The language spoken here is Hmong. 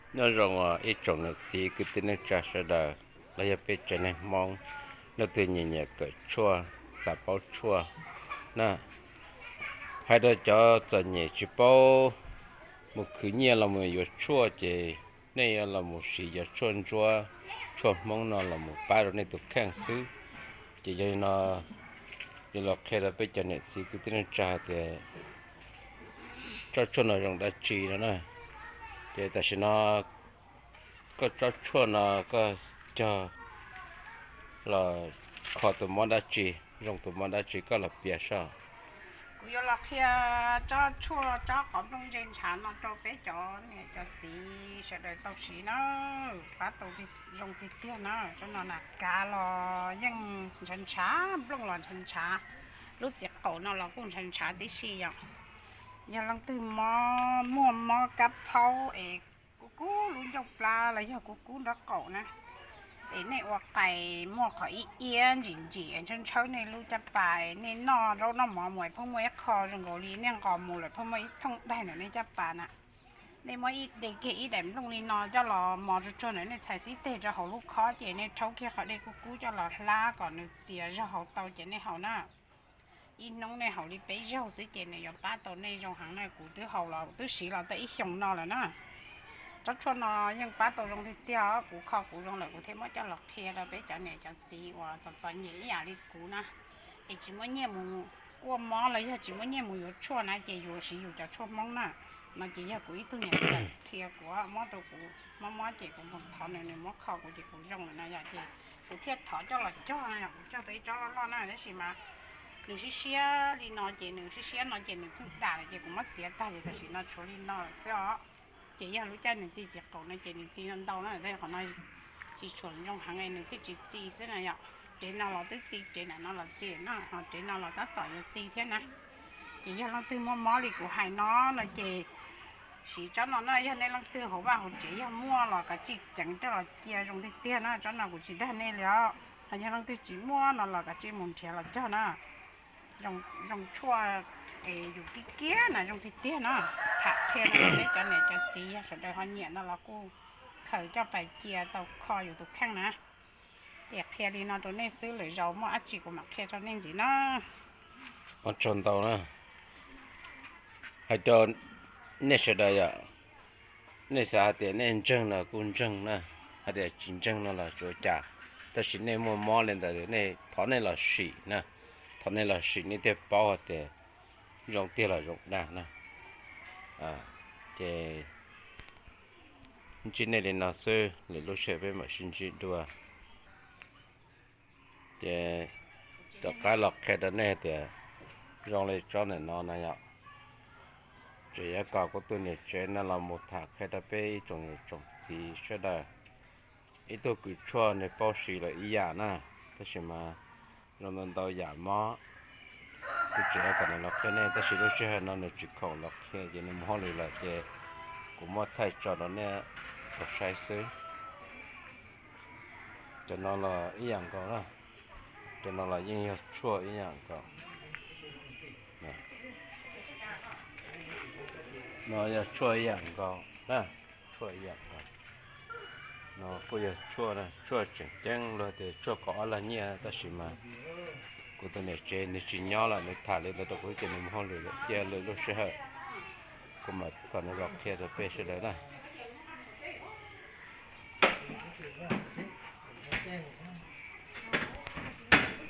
Nyob zoo ib tsoom niam txiv kwv tij neej tsa sawv daws, los yog peb tsev neeg Hmoob, leej twg nyiam nyiam kawm tshuaj, xav paub tshuaj na, hais rau cov txom nyem tsis paub mus khwv nyiaj los mus yuav tshuaj ces nej yuav los mus siv cov tshuaj ntsuab, tshuaj Hmoob no los mus pab rau nej tus kheej xwb. Ces yog li no, yuav los qhia rau peb cov niam txiv kwv tij neej tsa hais tias tsob tshuaj no zoo dab tsi no na. Ces tam sim no koj tsob tshuaj no koj cog los kho tus mob dab tsi, zoo tus mob dab tsi koj los piav soj. Kuv yuav los qhia tsob tshuaj tsob qos nplooj ntse ntshav no rau peb cov niam cov txiv sawv daws tau siv na, pab tau zoo tiag tiag na. Tsob no na kav los yeej ntshav ntshav, nplooj los ntshav ntshav, lub txiv qaum no los kuj ntshav ntshav tib si yom. Yog leej twg mob, muaj mob kab phaub es kub kub lub ncauj plab los yog kub kub nraub qaum na, es nej ua qais muaj qhov ib iab ntsim ntsim es ntshawb ntshawb nej lub caj pas, nej noj zaub noj mov mus pheej muaj ib qho zoo nkaus li nej nqos mus lawm pheej muaj ib thooj daig ntawm nej caj pas na. Nej muab ib de kiag ib daim nplooj li no coj los mos tsuag tsuag ntawm nej txhais xib teg rau hauv lub khob ces nej rhaub kiag qhov dej kub kub coj los hlab kom nws txias zog haus tau ces nej haus na. Ib hnub nej haus li peb zaug xwb ces nws yuav pab tau nej zoo heev na. Kuv twb haus los twb siv los tau ib xyoos no lawm na. Tsob tshuaj no yeej pab tau zoo tiag tiag, kuv kho kuv zoo lawm kuv thiaj muab coj los qhia rau peb cov niam cov txiv uas txom txom nyem ib yam li kuv na, es tsis muaj nyiaj mus kuaj mob los yog tsis muaj nyiaj mus yuav tshuaj na ces yus siv yus cov tshuaj Hmoob na. No ces yog kuv ib tug niam txiv qhia kuv, mob rau kuv mob mob ces kuv mus thov nws, nws muab kho kuv ces kuv zoo lawm no yom, ces kuv thiaj thov coj los cog no yom. Kuv cog tau ib tsob loj loj na tab sis mas nws siab siab li no ces nws siab siab no ces nws pheej dam lawm ces kuv muab txiav tag ces tam sim no tshuav li no lawm xwb os. Ces yog lub caij nws txi txiv qaum no ces nws txi ntau ntau na, tab sis qhov no tsis tshua zoo heev nws thiaj tsis txi xwb na yom. Tsev no los twb txi, tsev nram no los txi na, ho tsev no los tab tom yuav txi thiab na. Ces yog leej twg muaj mob li kuv hais no no ces siv tsob no na. Yog nej leej twg hauv vaj hauv tsev yog muaj los kav tsij ceev coj los cia zoo tiag tiag na. Tsob no kuv tsis dag nej li os. Ho yog leej twg tsis muaj no los kav tsij mus nrhiav los cog na. Zoo tshuaj es yus kiab kiab na zoo tiag tiag na. Tham qhia rau peb cov niam cov txiv yog sawv daws ho nyiam no los kuj khaws coj pais cia tau kho yus tus kheej na. Ces qhia li no rau nej xwb, lwm zaus muaj dab tsi kuv mam qhia rau nej ntxiv na. Ua tsaug ntau na. Hais rau nej sawv daws yom, nej xav hais tias nej ntseeg no kuj ntseeg na, hais tias tsis ntseeg no los tsis ua cas, tab sis nej muaj mob li ntawd nej thov nej los sim na, thov nej los sim nej thiaj paub hais tias zoo tiag los zoo dag na. Ces ntsib nej li no xwb, lwm lub sij hawm peb mam sib ntsib dua. Ces rov qab los qhia rau nej tias zoo li tsob ntawm no na yom. Tseem yuav kom kuv tus niam tsev no los mus tham qhia rau peb ib tsoom niam tsoom txiv sawv daws. Ib tug kws tshuaj nws paub siv lawm ib yam na, tab sis mas zoo ntau ntau yam mob. Kuv tseem yuav kom nws los qhia nej tab sis lub sij hawm no nws tsis khoom los qhia ces nws mus hauj lwm lawm ces kuv muab thaij tso rau nej tau saib xwb. Cov no los ib yam nkaus na, cov no los yeej yog tshuaj ib yam nkaus. No yog tshuaj ib yam nkaus na, tshuaj ib yam nkaus. No kuj yog tshuaj na, tshuaj tseem ceeb luag tias tshuaj kaum ob lag nyiaj tab sis mas kuv tus niam tsev nws tsis nyob lawm, nws tham li ntawd rau kuv ces nws mus hauj lwm lawm, cia lwm lub sij hawm kuv mam kom nws los qhia rau peb sawv daws na.